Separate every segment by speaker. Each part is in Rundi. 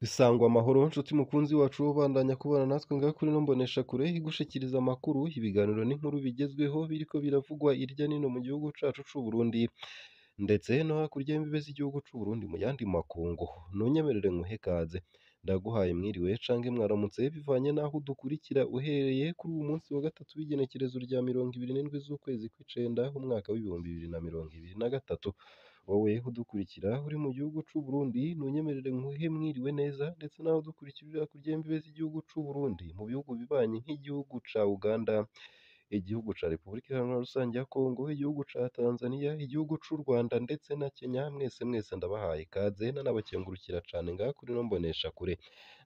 Speaker 1: Sangwa amahoro nshuti mukunzi wacu ubandanya kubana natwe ngaha kuri ino mboneshakure igushikiriza amakuru, ibiganiro n'inkuru bigezweho biriko biravugwa irya nino mu gihugu cacu c'u Burundi ndetse no hakurya y'imbibe z'igihugu c'u Burundi mu yandi makungu. Ntunyemerere nkuhe kaze, ndaguhaye mwiriwe canke mwaramutse bivanye n'aho udukurikira uherereye kuri uwu munsi wa gatatu w'igenekerezo rya 27 z'ukwezi kw'icenda umwaka w'2023. Wowe udukurikira uri mu gihugu c'u Burundi ntunyemerere nkuhe mwiriwe neza, ndetse nawe udukurikira uri hakurya y'imbibe z'igihugu c'u Burundi mu bihugu bibanyi nk'igihugu ca Uganda, igihugu ca Repubulika Iharanira Rusange ya Kongo, igihugu ca Tanzania, igihugu c'u Rwanda ndetse na Kenya, mwese mwese ndabahaye ikaze nanabakengurukira cane ngaha kuri ino mboneshakure.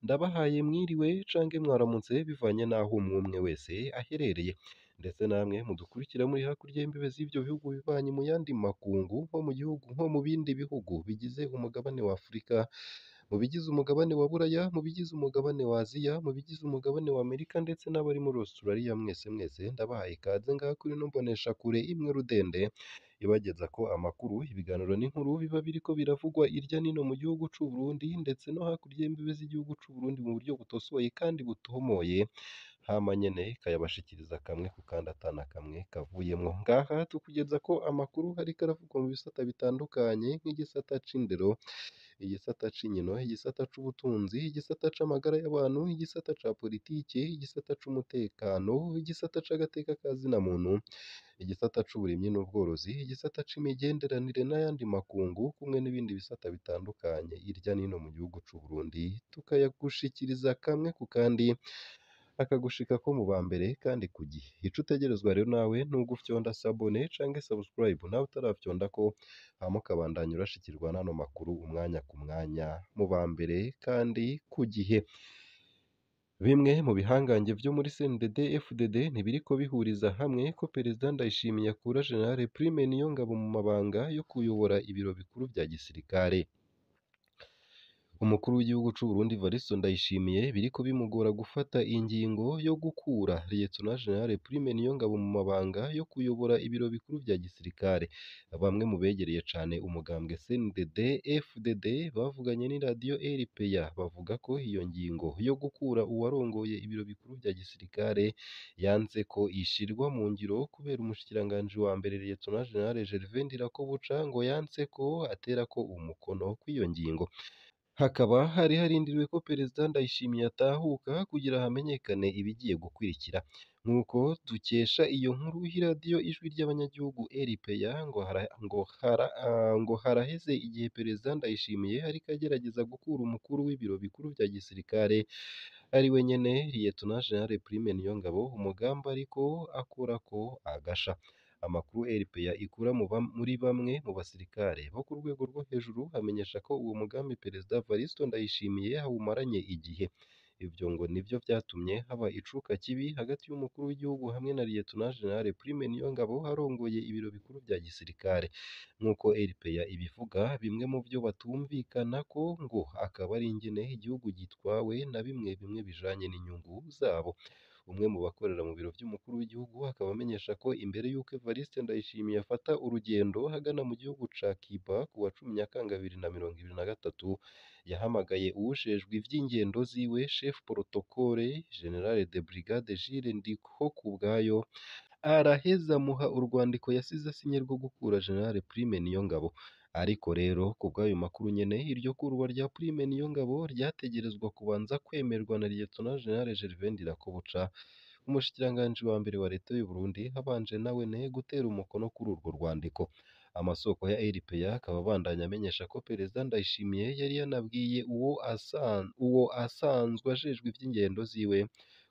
Speaker 1: Ndabahaye mwiriwe canke mwaramutse bivanye n'aho umwe umwe wese aherereye, ndetse namwe mudukurikira muri hakurya y'imbibe z'ivyo bihugu bibanyi mu yandi makungu nko mu gihugu nko mu bindi bihugu bigize umugabane wa Afurika, mu bigize umugabane wa Buraya, mu bigize umugabane wa Aziya, mu bigize umugabane wa Amerika ndetse n'abari muri Australia, mwese mwese ndabahaye ikaze ngaha kuri ino mboneshakure imwe rudende ibagezako amakuru, ibiganiro n'inkuru biba biriko biravugwa irya nino mu gihugu c'u Burundi ndetse no hakurya y'imbibe z'igihugu c'u Burundi mu buryo butosoye kandi butomoye, hama nyene ikayabashikiriza kamwe ku kandi atana kamwe kavuyemwo. Ngaha tukugezako amakuru ariko aravugwa mu bisata bitandukanye nk'igisata c'indero, igisata c'inkino, igisata c'ubutunzi, igisata c'amagara y'abantu, igisata ca politike, igisata c'umutekano, igisata c'agateka ka zina muntu, igisata c'uburimyi n'ubworozi, igisata c'imigenderanire n'ayandi makungu, kumwe n'ibindi bisata bitandukanye hirya no hino mu gihugu c'u Burundi, tukayagushikiriza kamwe ku kandi akagushikako mu ba mbere kandi ku gihe. Ico utegerezwa rero nawe ni ugufyonda s'abonner canke subscribe nawe utaravyondako, hama ukabandanya urashikirwa n'ano makuru umwanya ku mwanya mu ba mbere kandi ku gihe. Bimwe mu bihangange vyo muri CNDD FDD ntibiriko bihuriza hamwe ko Perezida Ndayishimiye akura General Prime Niyongabo mu mabanga yo kuyobora ibiro bikuru vya gisirikare. Umukuru w'igihugu c'u Burundi Evariste Ndayishimiye biriko bimugora gufata ingingo yo gukura Lieutenant General Prime Niyongabo mu mabanga yo kuyobora ibiro bikuru vya gisirikare. Bamwe mu begereye cane umugambwe CNDD FDD bavuganye n'iradiyo RPA bavuga ko iyo ngingo yo gukura uwarongoye ibiro bikuru vya gisirikare yanze ko ishirwa mu ngiro kubera umushikiranganji wa mbere Lieutenant General Gervais Ndirakobuca ngo yanse ko aterako umukono kw'iyo ngingo. Hakaba hari harindiriwe ko Perezida Ndayishimiye atahuka kugira hamenyekane ibigiye gukurikira. Nk'uko dukesha iyo nkuru y'iradiyo Ijwi ry'Abanyagihugu RPA, ngo haraheze igihe Perezida Ndayishimiye ariko agerageza gukura umukuru w'ibiro bikuru vya gisirikare ari we nyene Lieutenant General Prime Niyongabo, umugambi ariko akorako agasha. Amakuru RPA ikura muri bamwe mu basirikare bo ku rwego rwo hejuru amenyesha ko uwo mugambi Perezida Evariste Ndayishimiye awumaranye igihe. Ivyo ngo nivyo vyatumye haba icuka kibi hagati y'umukuru w'igihugu hamwe na Lieutenant General Prime Niyongabo arongoye ibiro bikuru vya gisirikare. Nk'uko RPA ibivuga, bimwe mu vyo batumvikanako ngo akaba ari ingene igihugu gitwawe na bimwe bimwe bijanye n'inyungu zabo. Umwe mu bakorera mu biro vy'umukuru w'igihugu akaba amenyesha ko imbere y'uko Evariste Ndayishimiye afata urugendo agana mu gihugu ca Cuba ku wa 10 Nyakanga 2023, yahamagaye uwujejwe ivy'ingendo ziwe Chef Protocole General de Brigade Jules Ndihokubwayo, araheza amuha urwandiko yasize asinye rwo gukura General Prime Niyongabo. Ariko rero kubw'ayo makuru nyene, iryo kurwa rya Prime Niyongabo ryategerezwa kubanza kwemerwa na Lieutenant General Gervais Ndirakobuca, umushikiranganji wa mbere wa leta y'u Burundi, habanje nawene gutera umukono kuri urwo rwandiko. Amasoko ya RPA akaba abandanya amenyesha ko Perezida Ndayishimiye yari yanabwiye uwo asanzwe ajejwe ivy'ingendo ziwe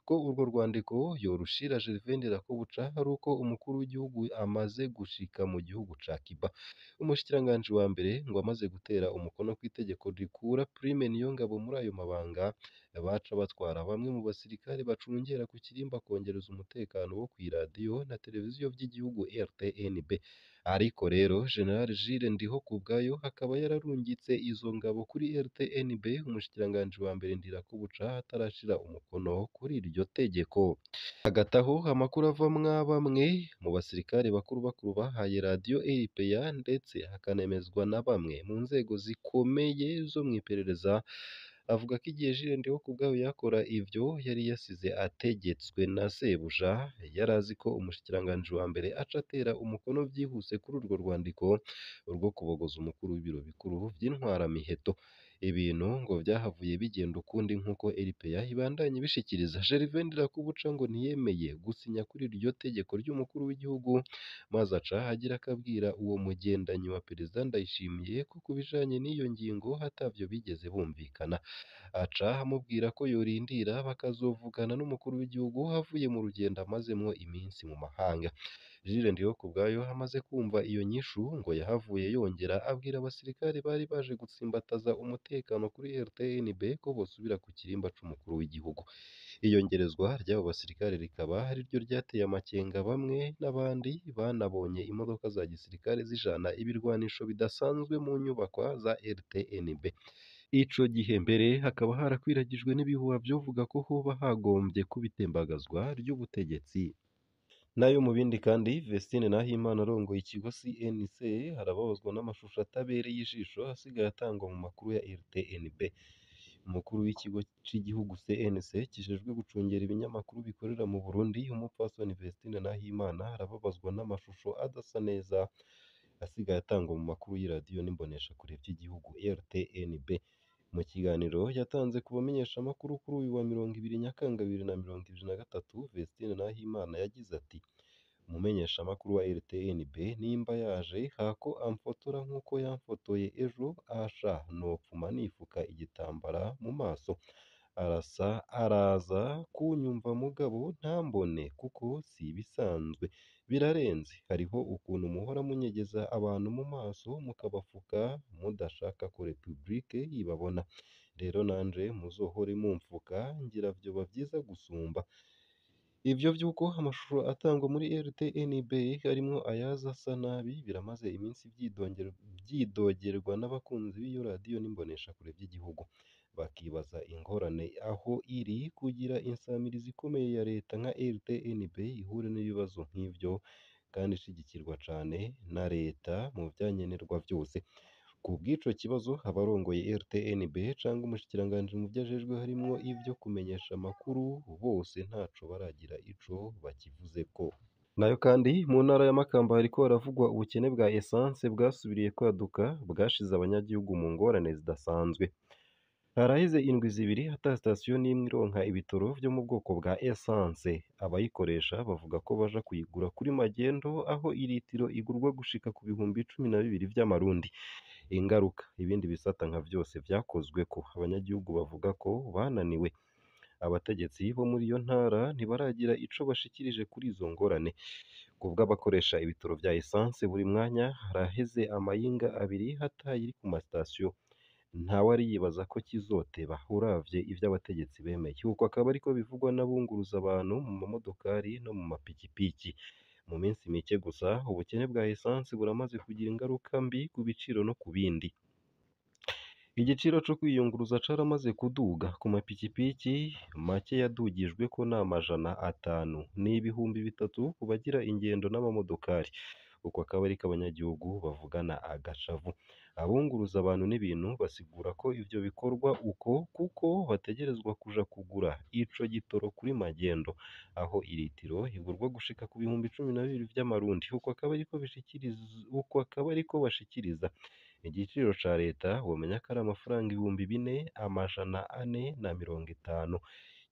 Speaker 1: ko urwo rwandiko yorushira Gervais Ndirakobuca ari uko umukuru w'igihugu amaze gushika mu gihugu ca Cuba. Umushikiranganji wa mbere ngo amaze gutera umukono kw'itegeko rikura Prime Niyongabo muri ayo mabanga, baca batwara bamwe mu basirikare bacungera ku kirimba kongereza umutekano wo kw'iradiyo na televiziyo vy'igihugu RTNB. Ariko rero General Jules Ndihokubwayo akaba yararungitse izo ngabo kuri RTNB umushikiranganji wa mbere Ndirakobuca atarashira umukono kuri iryo tegeko. Hagati aho amakuru ava mwa bamwe mu basirikare bakuru bakuru bahaye radiyo RPA ndetse hakanemezwa na bamwe mu nzego zikomeye zo mw'iperereza Avuga ko igihe Jules Ndihokubwayo yakora ivyo yari yasize ategetswe na sebuja, yari azi ko umushikiranganji wa mbere aca atera umukono vyihuse kuri urwo rwandiko rwo kubogoza umukuru w'ibiro bikuru vy'intwaramiheto. Ibintu ngo vyahavuye bigenda ukundi nk'uko RPA ibandanya ibishikiriza. Gervais Ndirakobuca ngo ntiyemeye gusinya kuri iryo tegeko ry'umukuru w'igihugu, maze aca agira akabwira uwo mugendanyi wa perezida Ndayishimiye ko ku bijanye n'iyo ngingo atavyo bigeze bumvikana. Aca amubwira ko yorindira bakazovugana n'umukuru w'igihugu avuye mu rugendo amazemwo iminsi mu mahanga. Jules Ndihokubwayo amaze kumva iyo nyishu ngo yahavuye yongera abwira abasirikare bari baje gutsimbataza umutekano kuri RTNB ko bosubira ku kirimba c'umukuru w'igihugu. Iyongerezwa ry'abo basirikare rikaba ariryo ryateye amakenga bamwe n'abandi banabonye imodoka za gisirikare zijana ibirwanisho bidasanzwe mu nyubakwa za RTNB. Ico gihe mbere hakaba harakwiragijwe n'ibihuha vyovuga ko hoba hagombye kuba itembagazwa ry'ubutegetsi. Nayo mu bindi kandi, Vestine Nahimana arongoye ikigo CNC arababazwa n'amashusho atabereye ijisho asigaye atangwa mu makuru ya RTNB. Umukuru w'ikigo c'igihugu CNC kijejwe gucungera ibinyamakuru bikorera mu Burundi, umupfasoni Vestine Nahimana arababazwa n'amashusho adasa neza asigaye atangwa mu makuru y'iradiyo n'imboneshakure vy'igihugu RTNB. Mu kiganiro yatanze ku bamenyeshamakuru kuri uyu wa 20 Nyakanga 2023, Vestine Nahimana yagize ati: "Umumenyeshamakuru wa RTNB nimba yaje hako amfotora nk'uko yamfotoye ejo, asha nopfuma nifuka igitambara mu maso. Arasa araza kunyumva mugabo ntambone kuko si ibisanzwe, birarenze. Hariho ukuntu muhora munyegeza abantu mu maso mukabafuka mudashaka ko Republike ibabona. Rero nanje muzohore mumfuka ngira vyoba vyiza gusumba." Ivyo vy'uko amashusho atangwa muri RTNB harimwo ayaza asa nabi biramaze iminsi vyidogerwa n'abakunzi b'iyo radiyo n'imboneshakure vy'igihugu, bakibaza ingorane aho iri kugira insamirizi ikomeye ya leta nka RTNB ihure n'ibibazo nk'ivyo kandi ishigikirwa cane na leta mu vyankenerwa vyose. Ku bw'ico kibazo, abarongoye RTNB canke umushikiranganji mu vyo ajejwe harimwo ivyo kumenyesha amakuru bose ntaco baragira ico bakivuzeko. Nayo kandi mu ntara ya Makamba hariko haravugwa ubukene bwa essence bwasubiriye kwaduka bwashize abanyagihugu mu ngorane zidasanzwe. Haraheze indwi zibiri ata sitasiyo n'imwe ironka ibitoro vyo mu bwoko bwa essence. Abayikoresha bavuga ko baja kuyigura kuri magendo aho iritiro igurwa gushika ku 12,000 vy'amarundi. Ingaruka, ibindi bisata nka vyose vyakozweko, abanyagihugu bavuga ko bananiwe. Abategetsi bo muri iyo ntara ntibaragira ico bashikirije kuri izo ngorane. Kubw'abakoresha ibitoro vya essence buri mwanya, haraheze amayinga abiri hatayiri ku masitasiyo. Ntawariyibaza ko kizoteba uravye ivyo abategetsi bemeye. Uko akaba ariko bivugwa n'abunguruza abantu mu mamodokari no mu mapikipiki. Mu minsi mike gusa, ubukene bwa essence buramaze kugira ingaruka mbi ku biciro no ku bindi. Igiciro co kwiyunguruza caramaze kuduga ku mapikipiki make yadugijweko n'500 ni 3,000 ku bagira ingendo n'amamodokari. Uko akaba ariko abanyagihugu bavugana agashavu. Abunguruza abantu n'ibintu basigura ko ivyo bikorwa uko kuko bategerezwa kuja kugura ico gitoro kuri magendo, aho iritiro igurwa gushika ku 12,000 vy'amarundi. Uko akaba ariko bashikiriza. Igiciro ca leta womenya ko ari amafaranga 4,450.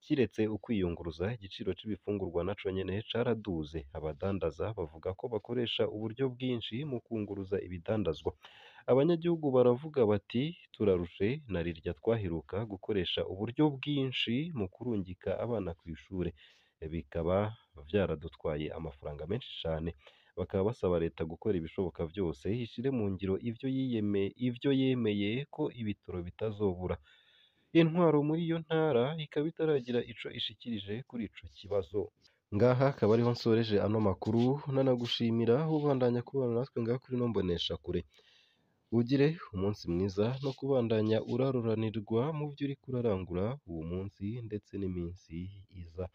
Speaker 1: Kiretse ukwiyunguruza, igiciro c'ibifungurwa naco nyene caraduze. Abadandaza bavuga ko bakoresha uburyo bwinshi mu kunguruza ibidandazwa. Abanyagihugu baravuga bati turarushe na rirya twaheruka gukoresha uburyo bwinshi mu kurungika abana kw'ishure, bikaba vyaradutwaye amafaranga menshi cane. Bakaba basaba leta gukora ibishoboka vyose ishire mu ngiro ivyo yemeye ko ibitoro bitazobura. Intwaro muri iyo ntara ikaba itaragira ico ishikirije kuri ico kibazo. Ngaha akaba ariho nsoreje ano makuru, nanagushimira ubandanya kubana natwe ngaha kuri ino mboneshakure. Ugire umunsi mwiza no kubandanya uraruranirwa mu vyo uriko urarangura uwo munsi ndetse n'iminsi iza.